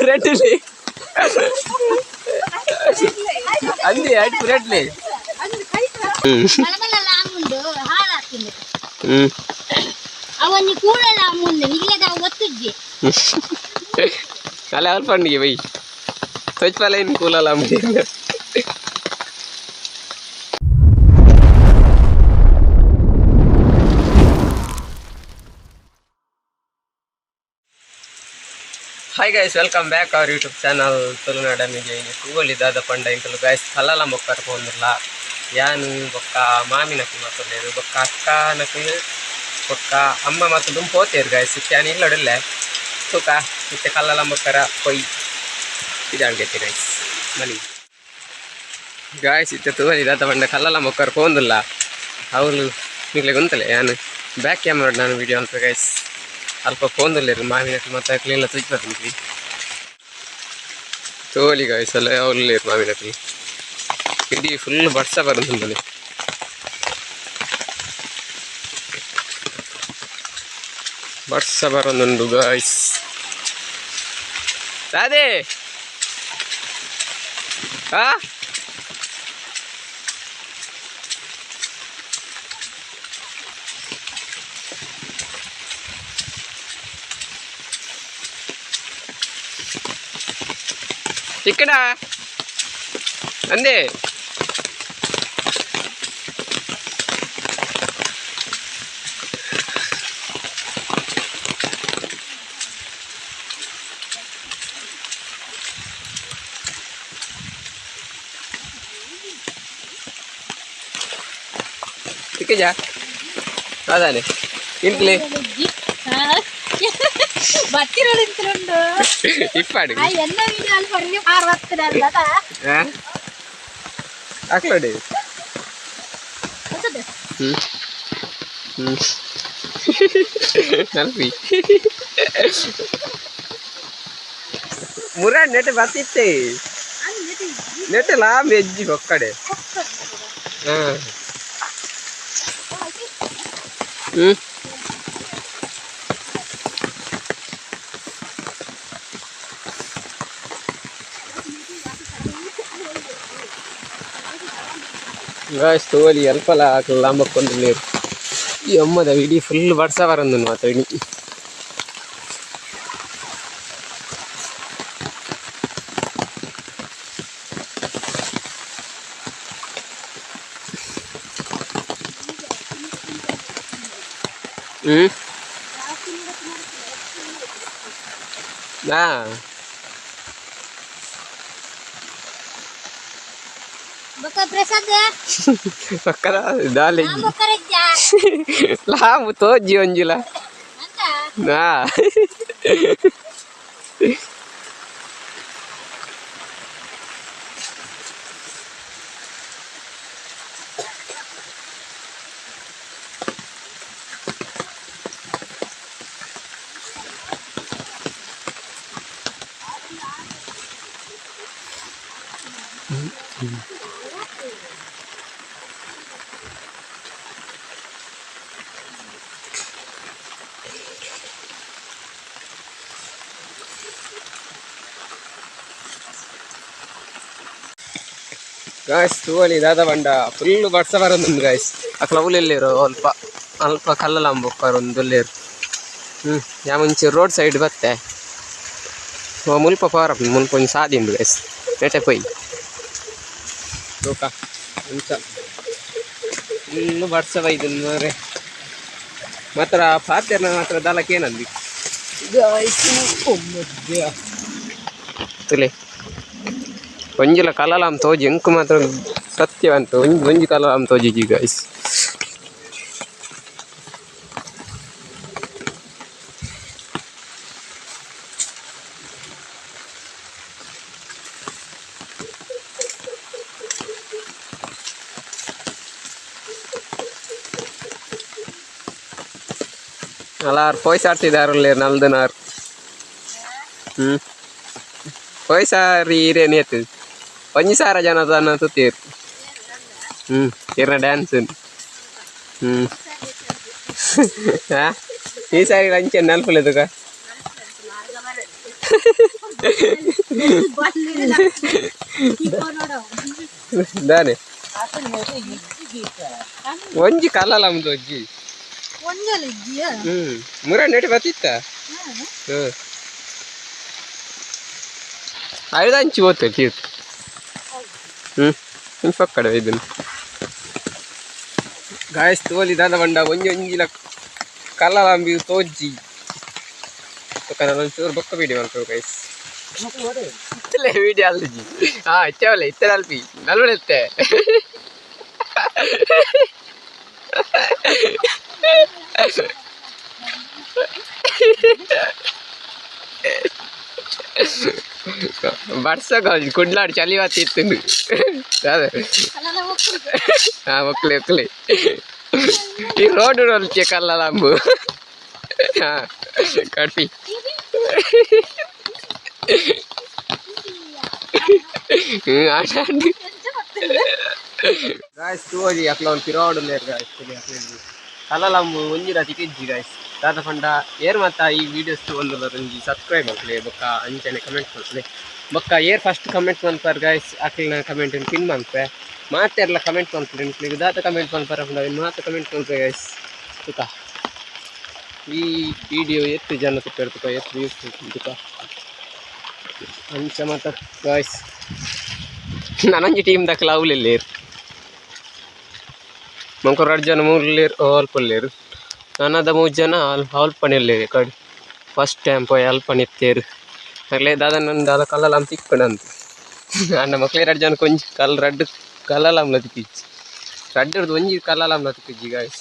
ಪುರಟ್ಲಿ ಅಂದಿ ಐಟ್ ಪುರಟ್ಲಿ ಅವನಿ ಕೂಡಲ ಮುಂದೆ ನಿಲ್ಲದ ಒತ್ತುಜ್ಜಿ ಅಲ್ಲ ಅವ್ರ ಪಂಡಿಗೆ ಬೈ ಸ್ವಚ್ಛ ಇನ್ ಕೂಲಲ್ಲ ಮುಂದೆ. Hi guys, welcome back our YouTube channel Tulunadu media. ತೂವೊಲಿ ದಾದ ಪಂಡ ಇಂಕಲು ಗೈಸ್ ಕಲ್ಲಲ ಮೊಕ್ಕರ್ ಪೋಂದುಲ್ಲ ಯಾನು ಬೊಕ್ಕ ಮಾಮಿನಕ್ಲು ಮಾತೊಲ್ಲೆರ್ ಬೊಕ್ಕ ಅಕ್ಕನಕ್ಲು ಬೊಕ್ಕ ಅಮ್ಮ ಮಾತ ದುಂಬು ಪೋತೇರು ಗೈಸ್. ಇತ್ತೆ ಯಾನ್ ಇಲ್ಲೊಡಿಲ್ಲೆ ತೂಕ ಇತ್ತೆ ಕಲ್ಲಲ ಮೊಕ್ಕರ ಪೊಯ್ ಇದಾಳ್ಗೆತ್ತೆ ಗೈಸ್ ಮಲಿ ಗಾಯ್ಸ್. ಇತ್ತೆ ತೂವೊಲಿ ದಾದ ಪಂಡ ಕಲ್ಲಲ ಮೊಕ್ಕರ್ ಪೋಂದುಲ್ಲ ಅವ್ಲು ನಿಕ್ಲೆ ಗೊತ್ತಲೆ ಯಾನು ಬ್ಯಾಕ್ ಕ್ಯಾಮ್ರಾ ನಾನು ವಿಡಿಯೋ ಅಂತ ಗೈಸ್. ಅಲ್ಪ ಫೋನ್ದಲ್ಲಿರು ಮಾವಿನಕ್ಲು ಮತ್ತೆ ಕ್ಲೀನ್ ತೂಜಿ ಬರ್ತೀನಿ ತೋಲಿ ಗಾಯ್ಸ್. ಅಲ್ಲ ಅವ್ರು ಮಾವಿನಕ್ಲು ಇಡೀ ಫುಲ್ ಬರ್ಸ ಬರಂತಂದಲ್ಲಿ ಬರ್ಸ ಬರೋದುಂಡು ಗಾಯ್ಸ್. ರಾಧೆ ಆ ఇక్కడ ಅಂದೆ ಸಿಕ್ಕಿಜಾ ಅದಾನೆ ಇಂಟ್ಲಿ ಬತ್ತಿರೋಳು ಇಪ್ಪಾಡಿ ಎಲ್ಲ ವಿಡಿಯೋ ಅಲ್ಲಿ ಬರಲಿ ಆರು ಬರ್ತದೆ ಹಾಕ್ಲೋಡಿ. ನಲ್ಪಿ ಮುರಾಡ್ ನೆಟ್ ಬತ್ತಿತ್ತೆ ನೆಟ್ ಲಾಂಬ್ ಎಜ್ಜಿ ಒಕ್ಕಡೆ. ಹ್ಮ್ ಗಾಯ್ಸ್ ತೋಲಿ ಅಲ್ಪಲ ಲಾಂಬಕ್ಕೊಂದು ನೀರು ಈ ಅಮ್ಮದ ಇಡೀ ಫುಲ್ ಬರ್ಸ ಬರಂದು ಮಾತ ಇಡೀ. ಹ್ಮ್ ಹಾ ಬೊಕ್ಕ ಪ್ರಸಾದ್ ಪಕ್ಕದ ದಾಲೆ ಲಾಂಬು ತೋಜಿ ಒಂಜಿಲ ಹಾ. ಗಾಯ್ಸ್ ತೂವಲಿ ದಾದ ಬಂಡ ಫುಲ್ ಬರ್ಸ ಬರೋದುಂಡು ಗಾಯ್ಸ್. ಅಕ್ಲ ಉಲ್ಲೆಲ್ಲೇರು ಅಲ್ಪ ಅಲ್ಪ ಕಲ್ಲಲಾಂಬೊಕ್ಕರು ಒಂದುಲ್ಲೇರು. ಯಾ ಮುಂಚೆ ರೋಡ್ ಸೈಡ್ ಬತ್ತೆ ಮುಲ್ಪ ಪಾರ ಮುಲ್ಪ ಒಂಜಿ ಸಾದಿ ಉಂಡು ಗಾಯ್ಸ್. ನೆಟೆ ಪೊಯ್ ತೂಕ ಅಂಚ ಫುಲ್ ಬರ್ಸ ಬೈದು ಮಾರ್ರೆ. ಮಾತ್ರ ಪಾತೆರ್ನ ಮಾತ್ರ ದಾಲಕೇನಂದಿ ಗಾಯ್ಸ್. ತುಲೆ ಒಂಜಿಲ ಕಲ್ಲಲಾಮ್ ತೋಜಿ ಎಂಕು ಮಾತ್ರ ಸತ್ಯವಂತ ಒಂಜಿ ಒಂಜಿ ಕಲ್ಲಲಾಮ್ ತೋಜಿಜಿ ಗಾಯ್ಸ್. ಅಲಾರ್ ಪೋಯ್ಸಾಡ್ತಿದಾರಲ್ಲೇ ನಲ್ದನಾರ್. ಪೋಯ್ಸಾರಿ ಹಿರೇನೇತು ಒಂಜಿ ಸಾರ ಜನ ತನ್ನ ತುತ್ತೀರ್. ಇರ್ನ ಡ್ಯಾನ್ಸ್. ಈ ಸಾರಿ ಲಂಚ್ ನಲ್ಪುಲೆ ತುಕ. ದಾನೆ ಒಂಜಿ ಕಲ್ಲಲ ಒಂಜಿ ಮುರ ನೆಟ್ ಬತ್ತಿತ್ತ ಐದು ಅಂಚಿ ಓದ್ತೇವೆ ತೀರ್ಥ ಹ್ಞೂ ಪಕ್ಕಡ ಇದನ್ನು ಗಾಯಸ್ ತೋಲಿ ದಾದ ಬಂಡ ಒಂಜಿ ಒಂಜಿಲ ಕಲ್ಲಲಾಂಬಿ ತೋಜ್ಜಿ ಒಂಚೂರು ಬೊಕ್ಕ ವೀಡಿಯೋ ಮಲ್ಪು ಗೈಸ್ ವೀಡಿಯೋ ಅಲ್ಲಜಿ ಹಾಂ ಇತ್ತೇವಲ್ಲ ಇತ್ತೆ ಅಲ್ಪಿ ನಲ್ವಳೆ ಬರ್ಸ ಕುಡ್ಲಾಡು ಚಳಿ ಇತ್ತು ಹಾಂ ಒಕ್ಕಲೆ ಒಕ್ಕಲೆ ಈ ರೋಡ್ ರೋಲ್ಚೆ ಕಲ್ಲಲಾಂಬು ಹಾಂ ಕಡ್ಪಿ ಗಾಯ್ಸ್ ತೋಜಿ ಅಕ್ಲ ಒಂದು ಪಿರೋಡ್ ಲೇರ್ ಗಾಯ್ಸ್ ಕಲ್ಲಲಾಂಬು ಒಂಜಿ ರಾತಿ ಕೆಜ್ಜಿ ಗಾಯ್ಸ್ ದಾದ ಪಂಡ ಏರ್ ಮಾತ ಈ ವೀಡಿಯೋಸ್ ಒಂದು ಒಂಜಿ ಸಬ್ಸ್ಕ್ರೈಬ್ ಮಲ್ಪಲೆ ಬೊಕ್ಕ ಅಂಚನೆ ಕಮೆಂಟ್ ಮಲ್ಪಲೆ ಬೊಕ್ಕ ಏರ್ ಫಸ್ಟ್ ಕಮೆಂಟ್ ಮನ್ಪರ್ ಗಾಯ್ಸ್ ಅಕ್ಲಿನ ಕಮೆಂಟ್ ಪಿನ್ ಮನ್ಪೆ ಮಾತೆರ್ಲ ಕಮೆಂಟ್ ಮನ್ಪಲೆ ನಿಕ್ಲೆಗ್ ದಾದ ಕಮೆಂಟ್ ಮನ್ಪರ ಪಂಡ ಅವೆನ್ ಮಾತ ಕಮೆಂಟ್ ಮನ್ಪೆ ಗಾಯ್ಸ್ ತುಕ ಈ ವಿಡಿಯೋ ಎತ್ತು ಜನ ತುಪ್ಪೆರ್ ತುಕ ಎತ್ತು ವ್ಯೂಸ್ ತುಕ ಅಂಚ ಮಾತ ಗಾಯ್ಸ್ ನನಂಜಿ ಟೀಮ್ ದಕ್ಲ ಅವ್ಲೆಲ್ಲೇರ್ ಮಂಕ ರಡ್ಡ್ ಜನ ಮೂರ್ಲೇರ್ ಅಲ್ಪಲ್ಲೇರ್ ನನದ ಮೂರು ಜನ ಅಲ್ಪನೆಲ್ಲೇರು ಕಡೆ ಫಸ್ಟ್ ಟೈಮ್ ಪೋಯ್ ಅಲ್ಪನೆ ಇತ್ತೇರು ಅಗ್ಲೆ ದಾದ ನನ್ನ ದಾದ ಕಲ್ಲಲಾಮ್ ತಿಕ್ಕಣಂತ ಅಣ್ಣ ಮಕ್ಳೇ ರಡ್ಡ್ ಜನ ಕೊಂಚ ಕಲ್ಲು ರಡ್ಡ್ ಕಲ್ಲಲಾಮ್ಲ ತಿಕ್ಕಿಜ್ಜಿ ರಡ್ಡರ್ದು ಒಂಜಿ ಕಲ್ಲಲಾಮ್ಲ ತಿಕ್ಕಿಜ್ಜಿ ಗಾಯ್ಸ್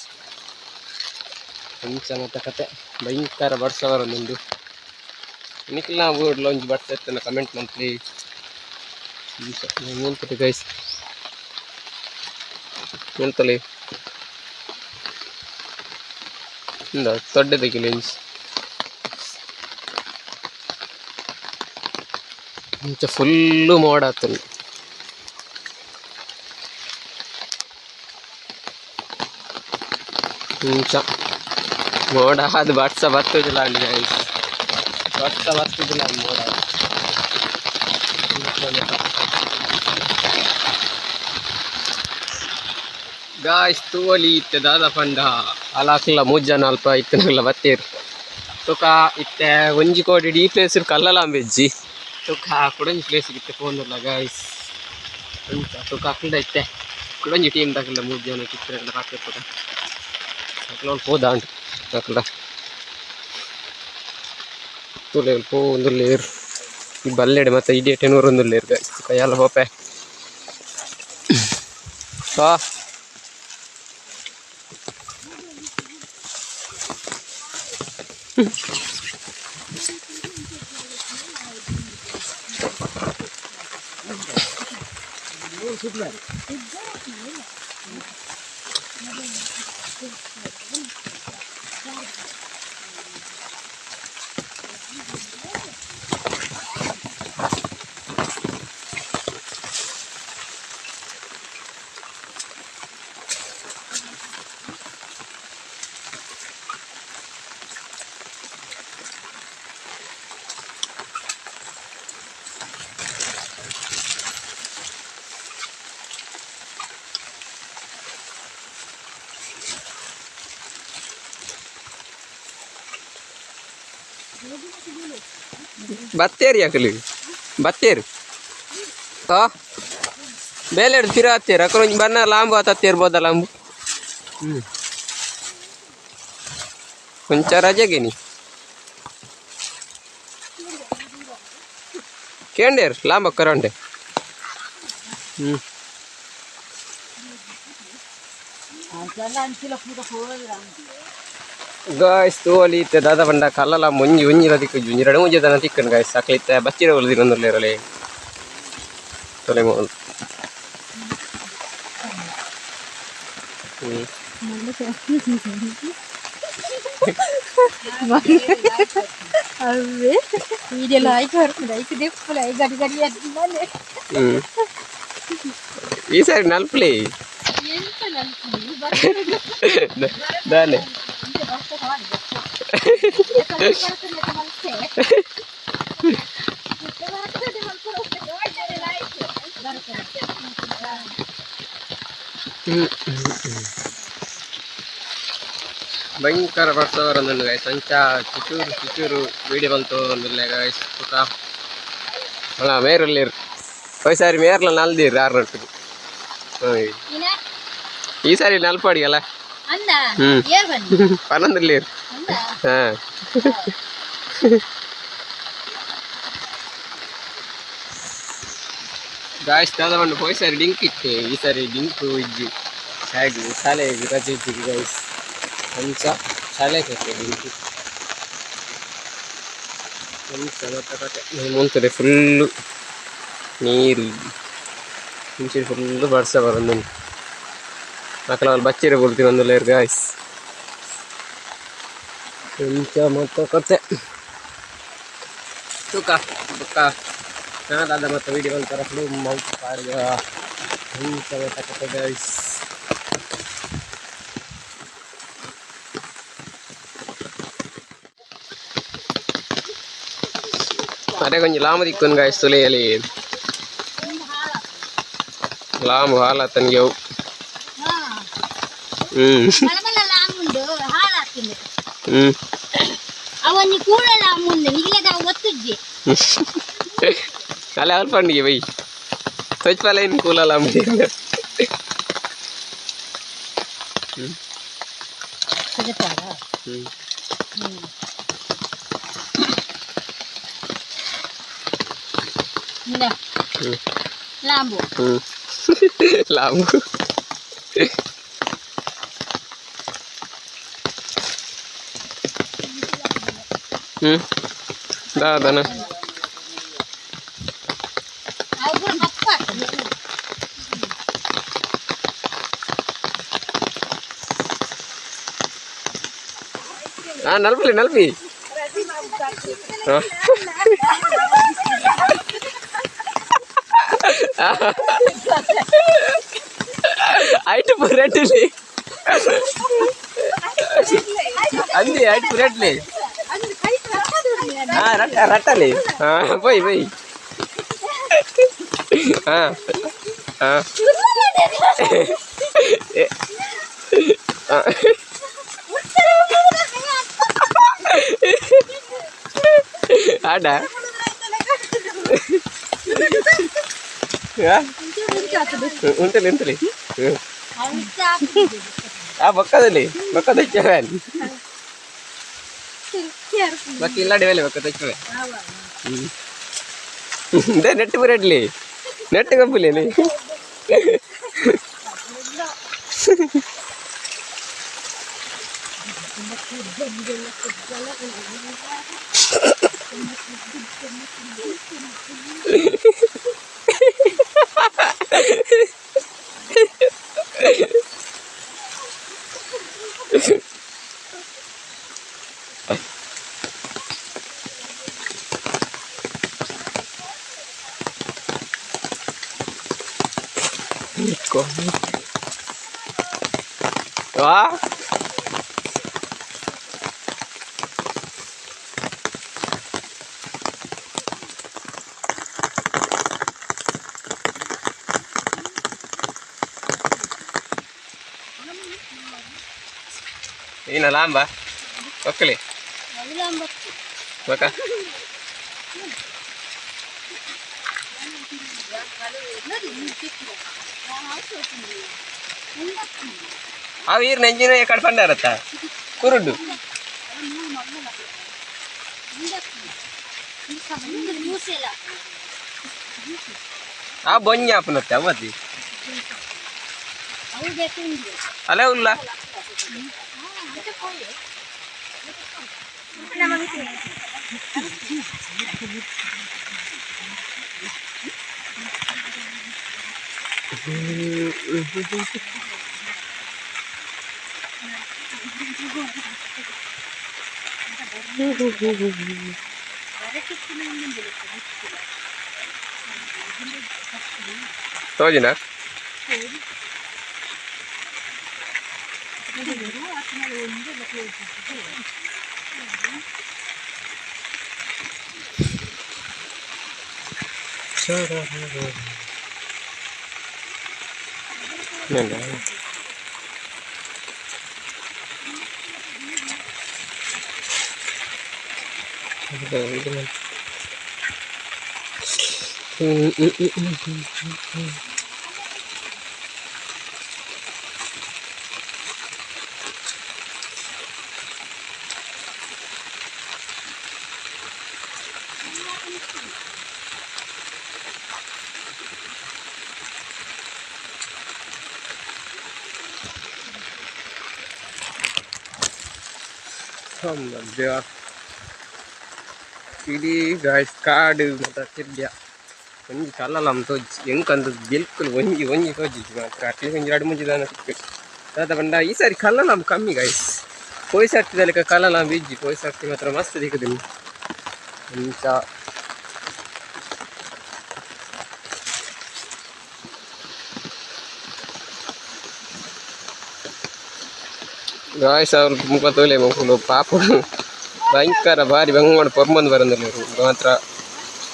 ಅಂಚ ಮತ್ತ ಕತೆ ಭಯಂಕರ ಬಡ್ಸವರೊಂದುಂಡು ನಿಕ್ಲ ಊರ್ಲ ಒಂಜಿ ಬಡ್ಸ ಇತ್ತನ ಕಮೆಂಟ್ ಮಲ್ಪಲೆ ಮೂಲ್ತಲೆ ಗಾಯ್ಸ್ ಮೂಲ್ತಲೆ ಇಂದ ದೊಡ್ಡದಕ್ಕೆ ಲೆನ್ಸ್ ಇಂಚ ಫುಲ್ಲು ಮೋಡ ಆತುಂಡು ಇಂಚ ಮೋಡ ಅದು ಬರ್ಸ ಬರ್ತದಿಲ್ಲ ಅಂಡ್ ಗಾಯ್ಸ್ ಬರ್ಸ ಬರ್ತದಿಲ್ಲ ಮೋಡ ಗಾಯ್ಸ್ ತೂವಲಿ ಇತ್ತೆ ದಾದ ಪಂಡ ಅಲಾಕ್ಲ ಮೂಜನ ಅಲ್ಪ ಇತ್ತನಲ್ಲ ಬತ್ತೇರು ತುಕ ಇತ್ತೆ ಒಂಜಿ ಕೋಡಿ ಈ ಪ್ಲೇಸ್ ಕಲ್ಲಲಾಂಬೆಜ್ಜಿ ತುಕ ಕುಡಂಜಿ ಪ್ಲೇಸ್ ಇತ್ತೆ ಫೋನ್ ಗಾಯ್ಸ್ ಅಂಚ ತುಕ ಅಕ್ಲ್ದ ಇತ್ತೆ ಕುಡಂಜಿ ಟೀಮ್ ದಾಕಲ್ಲ ಮೂರು ಜನ ಚಿತ್ರ ಹಾಕಿರ್ತದ ಅಕ್ಲ ಪೋದಾಂಡ್ ಅಕ್ಲ ತೂಲೆ ಪೋಂದುಲ್ಲೇರು ಈ ಬಲ್ಲೆಡೆ ಮತ್ತೆ ಇಡೀ ಟೆನೂರೊಂದುಲ್ಲೇರು ಗಾಯ್ಸ್ ತುಕ ಎಲ್ಲ ಹೋಪೆ ಹಾ ಬತ್ತೇರಿ ಅಕಲು ಬತ್ತೇರು ಹಾ ಬೇಲೆ ತಿರ ಹತ್ತೇರು ಅಕಲು ಒಂಜಿ ಬನ್ನ ಲಾಂಬು ಆತ ಹತ್ತೇರ್ಬೋದ ಲಾಂಬು ಹ್ಞೂ ಕೊಂಚ ರಜೆಗೆ ನೀ ಕೇಂಡೇರು ಲಾಂಬ ಕರಂಡೆ ಹ್ಞೂ ಗಾಯ್ಸ್ ತೋಲಿ ಇತ್ತೆ ದಾದ ಪಂಡ ಕಲ್ಲಲ ಒಂಜಿ ಒಂಜಿಲ ತಿಕ್ಕುಜಿ ಒಂಜಿ ರಡ್ಡ್ ಮೂಜಿ ದನ ತಿಕ್ಕುಂಡು ಗಾಯ್ಸ್ ಅಕ್ಲ್ ಇತ್ತೆ ಬಚ್ಚಿರ ಒಲ್ದಿರೊಂದುಲ್ಲೆರ್ ತೊಲೆ ಮೋಲು ಅವೇ ವೀಡಿಯೋ ಲೈಕ್ ಬರ್ಪುಂಡು ಐಕ್ ದೆಪ್ಪುಲೆ I ಗಡಿ ಗಡಿ ಅತ್ತಿನಾನೆ ಈ ಸಾರಿ ನಲ್ಪುಲೆ ಎಂತ ನಲ್ಪುಲೆ ದಾನೆ ಭಯಂಕರ ಬರ್ಸ ಬರೋದುಂಡು ಗಾಯ್ಸ್. ಅಂಚ ಚಿಚೂರು ಚಿಚೂರು ವೀಡಿಯೋ ಬಂತು ಗಾಯ್ಸ್. ಸುಖ ಅಲ್ಲ ಮೇರುಲ್ಲೇರು ಸಾರಿ ಮೇರ್ಲ ನಲ್ದೀರು ಆರು ನಟ್ಟು. ಈ ಸಾರಿ ನಲ್ಪಾಡಿಗಲ್ಲ ಪನ್ನೊಂದುಲ್ಲೇರು. ಹಾಂ ಗಾಯ್ಸ್ ದಾದ ಬಂದು ಪೋಯ್ ಸಾರಿ ಡಿಂಕ್ ಇತ್ತೆ. ಈ ಸಾರಿ ಡಿಂಕು ಇಜ್ಜಿ ಶಾಲೆಗೆ ಶಾಲೆಗೆ ರಜೆ ಇಜ್ಜಿ ಗಾಯ್ಸ್. ಅಂಚ ಶಾಲೆ ಕಟ್ಟೆ ಡಿಂಕು ಅಂಚ ಮತ್ತೆ ಕತೆ ಮುಂತದೆ ಫುಲ್ಲು ನೀರು ಮುಂಚೆ ಫುಲ್ಲು ಬರ್ಸ ಬರೋದು. ಅಕಲ ಅಲ್ಲಿ ಬಚ್ಚಿರ ಕೊಡ್ತೀನಿ ಒಂದು ಲೇರ್ ಗಾಯ್ಸ್. ಎಂಚ ಮತ್ತೆ ಕತೆ ತೂಕ ಬೊಕ್ಕ ನಾದಾದ ಮತ್ತೆ ವೀಡಿಯೋ ಬಂತರ ಫುಲ್ ಮೌತ್ ಪಾಡ್ಗ. ಎಂಚ ಮತ್ತೆ ಕತೆ ಗಾಯ್ಸ್. ಅರೆ ಕೊಂಚ ಲಾಮ ದಿಕ್ಕೊಂದು ಗಾಯ್ಸ್ ತುಲೆಯಲ್ಲಿ ಲಾಮು ಹಾಲ ತನಗೆ ಅವು. ಹ್ಮ್ ಅಲ್ಲ ಅವ್ರ ಪಂಡಿಗೆ ಬೈ ಸ್ವಚ್ಛ ಇನ್ನು ಕೂಲ ಲಾಮು. ಲಾಂಬು ಲಾಂಬು ದಾದನ ನಲ್ಪಲಿ ನಲ್ಪಿ. ಐಟು ಪುರಟ್ಲಿ ಅಂದಿ ಐಟು ಪುರಟ್ಲಿ. ಹಾಂ ರಟ್ಟ ರಟ್ಟಲಿ. ಹಾಂ ಬೈ ಬೈ. ಹಾಂ ಹಾಂ ಆಡ ಉಂಟಲಿ ಉಂಟಲಿ. ಆ ಬೊಕ್ಕದಲ್ಲಿ ಬೊಕ್ಕ తెచ్చావే ಬೊಕ್ಕ ಇಲ್ಲಾಡಿ ಮೇಲೆ ಬೊಕ್ಕ తెచ్చావే. ಇದೇ ನೆಟ್ ಬರಡ್ಲಿ ನೆಟ್ ಕಂಪಲಿ. Wah. Ini lamba. Oke. Maka. ಅವು ಈರ್ನ ಎಂಜಿನ ಕಡೆ ಪಂಡಾರತ್ತ ಕುರುಡು. ಆ ಬೊಂಜ ಆಪುನತ್ತೆ ಅವತಿ ಅಲ್ಲ ಉಲ್ಲ. ತೋಜಿನ ಇಡೀ ಗಾಯ್ಸ್ ಕಾಡು ಮತ್ತು ತಿರ್ಗ್ಯ ಒಂಜಿ ಕಲ್ಲಲಂ ತೋಜಿ ಎಂಕಂದು ಬಿಲ್ಕುಲ್ ಒಂಜಿ ಒಂಜಿ ತೋಜಿ ಮಾತ್ರ ಅಟ್ಲಿ ಒಂಜಿ ಎರಡು ಮುಂಜಿ ದಾನ ಸಿಕ್ಕು ದಾದ ಬಂಡ ಈ ಸಾರಿ ಕಲ್ಲಲಂ ಕಮ್ಮಿ ಗಾಯ್ಸ್ ಪೋಯ್ ಸರ್ತಿದಲೆಕ್ಕ ಕಲ್ಲಲಂ ಇಜ್ಜಿ ಪೋಯ್ ಸರ್ತಿ ಮಾತ್ರ ಮಸ್ತ್ ದಿಕ್ಕುದಿಲ್ಲ ಇಂಚ ಗಾಯ್ಸ್ ಅವ್ರ ಮುಖ ತೋಲೆ ಮಕ್ಕಳು ಪಾಪ ಭಯಂಕರ ಭಾರಿ ಬಂಗೋಡು ಪೊರ್ಮಂದು ಬರಂದಿಲ್ಲ ಮಾತ್ರ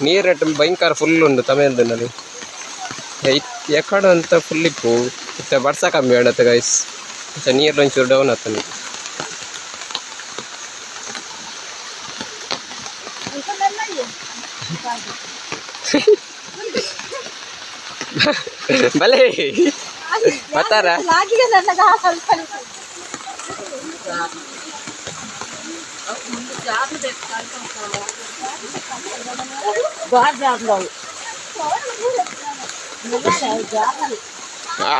ನೀರು ಭಯಂಕರ ಫುಲ್ ಉಂಡು ತಮಿಳ್ನಲ್ಲಿ ಎಕ್ಕಡ ಅಂತ ಫುಲ್ ಇಪ್ಪು ಇತ್ತೆ ಬರ್ಸ ಕಮ್ಮಿ ಆಡತ್ತೆ ಗೈಸ್ ನೀರು ಒಂಚೂರು ಡೌನ್ ಆಗ್ತಾನೆ ಬಲೆ ಬರ್ತಾರ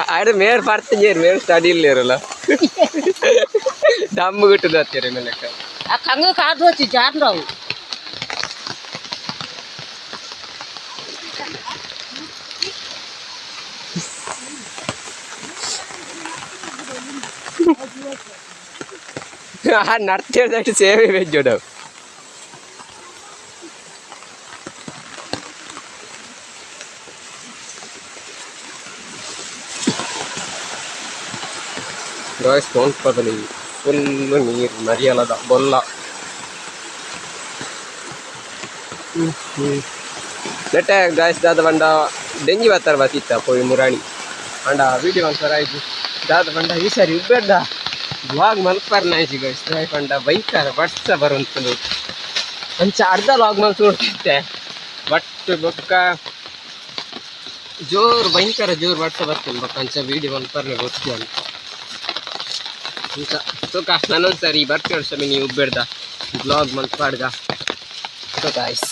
ಆಡ ಮೇರ್ ಪಡ್ತಿದ್ದೀರಿ ಮೇರ್ ಸ್ಟಡಿ ಇಲ್ಲಿರಲ್ಲ ದಮ್ಮು ಗಿಟ್ಟದ ಹತ್ತಿರ ಲೆಕ್ಕ ಆ ಕಂಗ ಕಾದು వచ్చి జారరావు ನಡ್ತೇಳ್ದಷ್ಟು ಸೇವೆ ವೆಜ್ಜೋಡವು ಗಾಯ್ಸ್ ಮೌಂಟ್ ಫುಲ್ಲು ನೀರು ಮರಿಯಲದ ಬೊಲ್ಲ ನೆಟ್ಟೆ ಗಾಯ್ಸ್ ದಾದ ಬಂಡ ಡೆಂಜಿ ಬರ್ತಾರೆ ಬತ್ತಿತ್ತ ಪೋಯಿ ಮುರಾಣಿ ಅಂಡ ವೀಡಿಯೋ ಒಂದ್ಸರ ಆಯ್ತು ದಾದ ಬಂಡ ಈ ಸರಿ ಉಬ್ಬೇಡ್ದ ಬ್ಲಾಗ್ ಮಲ್ಪಾರ್ ನಾಯ್ಸಿ ಗಾಯ್ಸ್ ಪಂಡ ಬೈಕಾರ ಬರ್ಸ ಬರುವಂತದ್ದು ಅಂಚ ಅರ್ಧ ಲಾಗ್ ಮಲ್ತು ನೋಡ್ತಿದ್ದೆ ಬಟ್ ಬೊಕ್ಕ ಜೋರು ಭಯಂಕರ ಜೋರು ಬರ್ಸ ಬರ್ತೀನಿ ಬೊಕ್ಕ ಅಂಚ ವೀಡಿಯೋ ಮಲ್ಪಾರ್ನೆ ಗೊತ್ತು ಅಂತ ಇಂಚ ತೂಕ ನಾನೊಂದ್ಸರಿ ಬರ್ತಿ ವರ್ಷ ನೀವು ಉಬ್ಬೇಡ್ದ ಬ್ಲಾಗ್ ಮಲ್ಪಾಡ್ಗ ಸೊ ಗಾಯ್ಸ್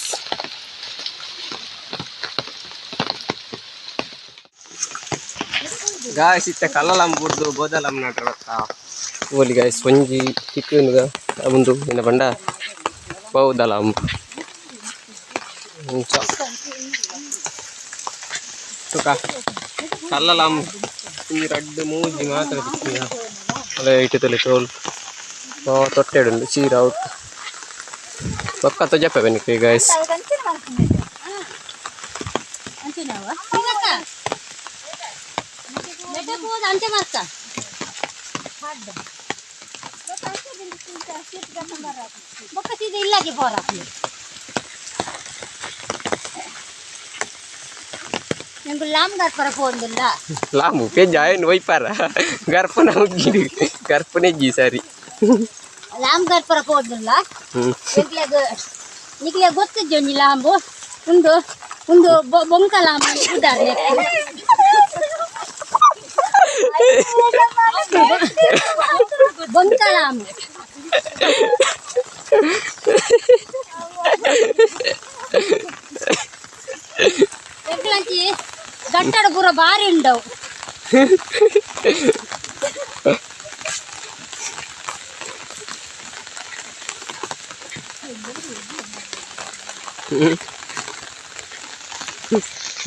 ಗಾಯ್ಸ್ ಇತ್ತ ಕಲ್ಲಲಂ ಬುಡ್ದು ಬೋದಲಂ ನಟ್ರ ಬತ್ತ ಓಲಿ ಗಾಯ್ಸ್ ಒಂಜಿ ತಿಕ್ಕುನುಗ ಉಂದು ಏನ ಪಂಡ ಬೌದಲಂ ಇಂಚ ತೂಕ ಕಲ್ಲಲಂ ಒಂಜಿ ರಡ್ಡ್ ಮೂಜಿ ಮಾತ್ರ ತಿಕ್ಕುನ ಅಲ್ಲ ಇಟ್ಟುತ್ತಲೆ ಟೋಲ್ ತೊಟ್ಟೆಡುಂಡು ಸೀರ ಔಟ್ ಬೊಕ್ಕ ತೊಜಪ್ಪೆ ಬೆನಿಕ್ ಗಾಯ್ಸ್ ಲಾಮು ಪೆಜ್ಜ ಆಯನ್ ಒಯ್ಪಾರ ಗರ್ಪನ ಉಜ್ಜಿಡು ಗರ್ಪನೆಜ್ಜಿ ಸರಿ ಲಾಮ್ ಗರ್ಪರ ಪೋಂದಿಲ್ಲ ನಿಕ್ಲೆ ಗೊತ್ತಿಜ್ಜಿ ಒಂಜಿ ಲಾಂಬು ಉಂದು ಉಂದು ಬೊಂಕ ಲಾಂಬು ಉದಾಹರಣೆ ಬೊಂಕ ಲಾಂಬು ಎಂಕ್ಲಂಚಿ ಗಟ್ಟಡ ಪೂರ ಬಾರಿ ಉಂಡವು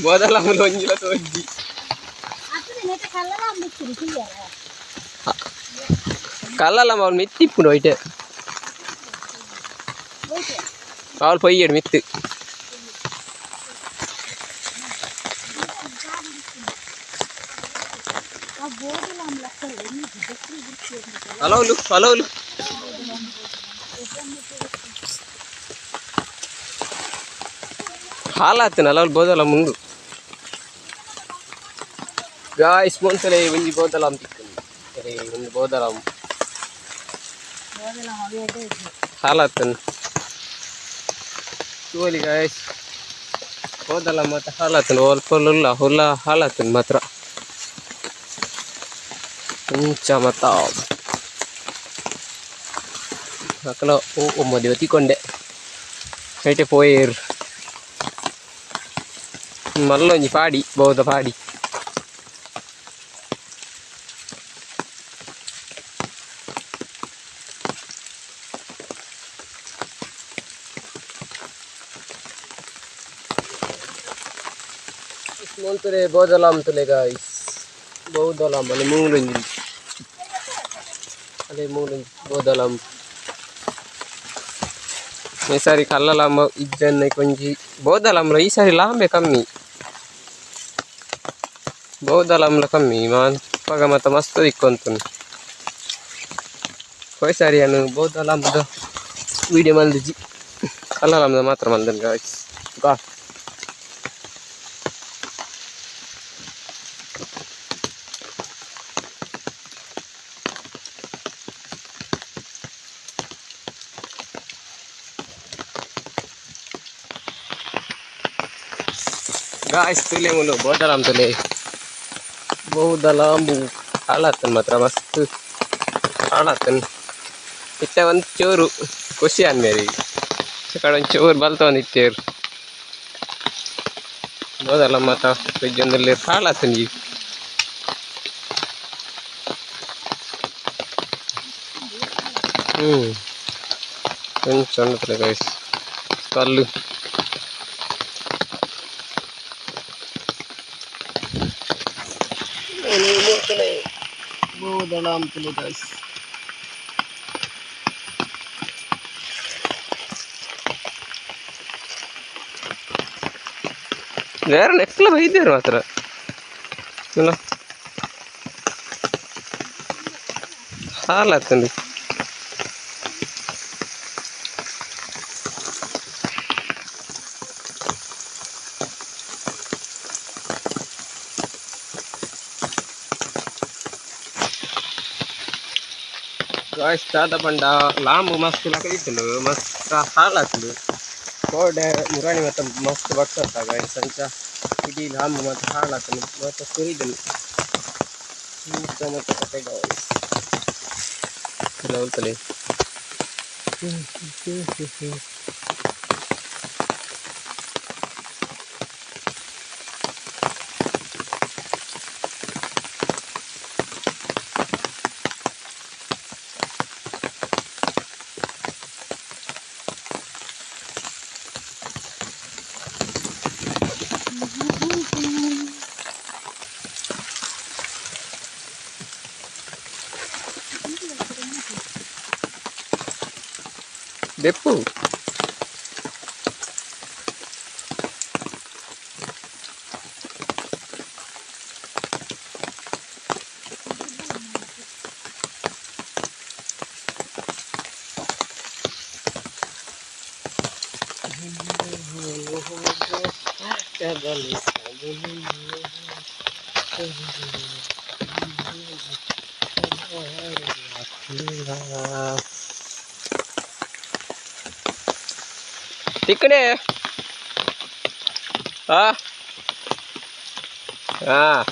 ಬೋದಲಾಂಬುಲು ಒಂಜಿಲ ತೋಜಿ ಕಲ್ಲಲಂಬ ಅವಳು ಮಿತ್ತಿಪ್ಪುಂಡು ಒಯ್ಟೆ ಅವಳು ಪೊಯ್ಯಡು ಮಿತ್ತು ಹಲೋಲು ಹಲೋಲು ಹಾಲಾತನ ಅಲ್ಲ ಬೋದಲ ಮುಂದು ಗಾಯ್ಸ್ ಮೊನ್ಸಲೆ ಒಂಜಿ ಬೋದಲ ತಿಕ್ಕುಂಡು ಒಂದು ಬೋದಲ ಹಾಲಾತನ ತೂವೊಲಿ ಗಾಯ್ಸ್ ಹೋದಲ್ಲ ಮಾತ್ರ ಹಾಳಾತುಂಡು ಒಲ್ಪೊಲುಲ್ಲ ಹುಲ್ಲ ಹಾಳಾತುಂಡು ಮಾತ್ರ ಅಂಚ ಮಾತ ಅಕಲ ಓ ಮದುವೆ ತಿಕೊಂಡೆ ಐಟೆ ಪೋಯೇರ್ ಮಲ್ಲೊಂಜಿ ಪಾಡಿ ಬೌದ ಪಾಡಿ ಮೊಲ್ತುಲೆ ಬೋದಲಾಮ್ ತುಲೆ ಗಾಯ್ಸ್ ಬೌದಲಾಮ್ ಅಲ್ಲಿ ಮೂಲೊಂಜಿ ಅದೇ ಮೂಲೊಂಜಿ ಬೋದಲಾಮ್ ಈ ಸಾರಿ ಕಲ್ಲಲಾಂಬ ಇಜ್ಜನ್ನ ಕೊಂಜಿ ಬೋದಲಾಂಬ್ಲ ಈ ಸಾರಿ ಲಾಂಬೆ ಕಮ್ಮಿ ಬೌದಲಾಂಬ್ಲ ಕಮ್ಮಿ ಮಾನ್ ಪಗ ಮತ್ತ ಮಸ್ತ್ ದಿಕ್ಕೊಂತುಂಡು ಪೋಯ್ ಸಾರಿ ಅನ್ನು ಬೌದಲಾಂಬದ ವೀಡಿಯೋ ಮಲ್ದಿಜಿ ಕಲ್ಲಲಾಂಬದ ಮಾತ್ರ ಮಲ್ದನ್ ಗಾಯ್ಸ್ ಗಾ ಗಾಯ್ಸ್ ತುಲೆ ಮುಲು ಬೋದಲಾಮ್ ತುಲೆ ಬಹುದಲಾಂಬು ಹಾಳಾತನ್ ಮಾತ್ರ ಮಸ್ತ್ ಹಾಳಾತನ್ ಇತ್ತೆ ಒಂದು ಚೂರು ಖುಷಿ ಆನ್ ಮೇರಿ ಕಡೆ ಒಂದು ಚೂರು ಬಲ್ತೊಂದು ಇತ್ತೇರು ಬೋದಲ ಮಾತ ಫ್ರಿಜ್ ಹಾಳಾತನ್ ಈಗ కొంచెం ఉండదు గాಯ್ಸ್ కళ్ళు ಬೋದಲಾಂತುಲೆ ಗಾಯ್ಸ್ ಬೇರೆ ನೆಕ್ಲ ಬೈದೇರು ಮಾತ್ರ ಇಲ್ಲ ಹಾಲಾತಂದು ಗಾಯ್ಸ್ ದಾದ ಪಂಡ ಲಾಂಬು ಮಸ್ತ್ ಲಕದಿತ್ತುಂಡು ಮಸ್ತ್ ಹಾಳಾತುಂಡು ಕೋಡೆ ಮುರಾಣಿ ಮತ್ತ ಮಸ್ತ್ ಬಡ್ಸತ್ತ ಗಾಯ್ಸ್ ಅಂಚ ಇಡೀ ಲಾಂಬು ಮತ್ತ ಹಾಳಾತುಂಡು ಮತ್ತ ಸುರಿದುಂಡು ಇಂಚ ಮತ್ತ ಕತೆ ಗಾಯ್ಸ್ ತಲೆ ದೆಪ್ಪು तिकडे हा हा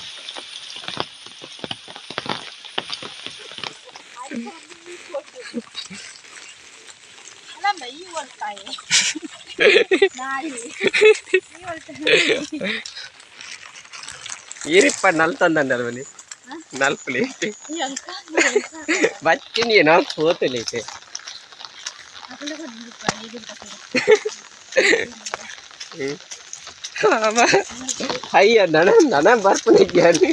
ಈರಿಪ್ಪ ನಲ್ತಂದಲ್ಲ ಬಲಿ ನಲ್ಪಲಿ ಬಚ್ಚಿನಿ ನಾವು ಹೋತಲೈತೆ ಅಯ್ಯ ನನ ನನ ಬರ್ಪುನಿಗ್ಯಾನಿ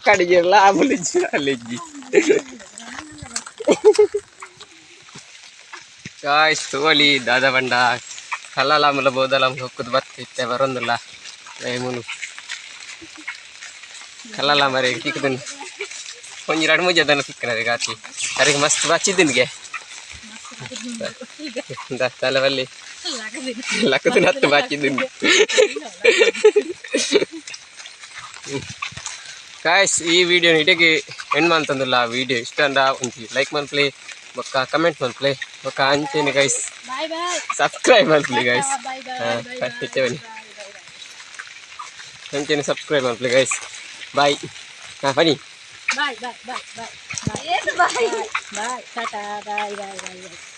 ಕಡಿಗೆಲ್ಲ ಆಮಲಿಜ್ಜಿ ಅಲ್ಲಿಜ್ಜಿ ಗಾಯ್ಸ್ ತೋಲಿ ದಾದ ಬಂಡ ಕಲ್ಲಲಾಮಲ ಬೋದಲಾಮಲ ಹೊಕ್ಕುದು ಬತ್ತಿತ್ತೆ ಬರೋಂದಿಲ್ಲ ಮುಲು ಕಲ್ಲಲಾಮರೆ ತಿಕ್ಕದನ್ ಒಂಜಿ ಎರಡು ಮೂಜಿ ಅದನ್ನು ತಿಕ್ಕನರಿ ಗಾತಿ ಅರಿಗೆ ಮಸ್ತ್ ಬಚ್ಚಿದ್ದನಿಗೆ ತಲೆವಲ್ಲಿ ಲಕ್ಕದಿನ ಹತ್ತು ಬಾಚಿದ್ದೀನಿ. ಗಾಯ್ಸ್ ಈ ವಿಡಿಯೋ ಇಡೀ ಎಂಡ್ ಮಂತಂದಿಲ್ಲ. ವಿಡಿಯೋ ಇಷ್ಟ ಅಂದ ಒಂಜಿ ಲೈಕ್ ಮನ್ಪುಲೆ, ಬೊಕ್ಕ ಕಮೆಂಟ್ ಮಲ್ಪುಲೆ. ಬೊಕ್ಕ ಅಂಚೆನೆ ಗೈಸ್, ಬಾಯ್ ಬಾಯ್. ಸಬ್ಸ್ಕ್ರೈಬ್ ಮಲ್ಪುಲೆ ಗೈಸ್. ಬಾಯ್. ಹಾ, ಬಾಯ್ ಬಾಯ್. ಇತ್ತೆ. ಅಂಚೆನೆ ಸಬ್ಸ್ಕ್ರೈಬ್ ಮಲ್ಪುಲೆ ಗೈಸ್. ಬಾಯ್. ಹಾಂ, ಬನ್ನಿ. Bye bye bye bye bye bye bye, tata, bye bye bye boy.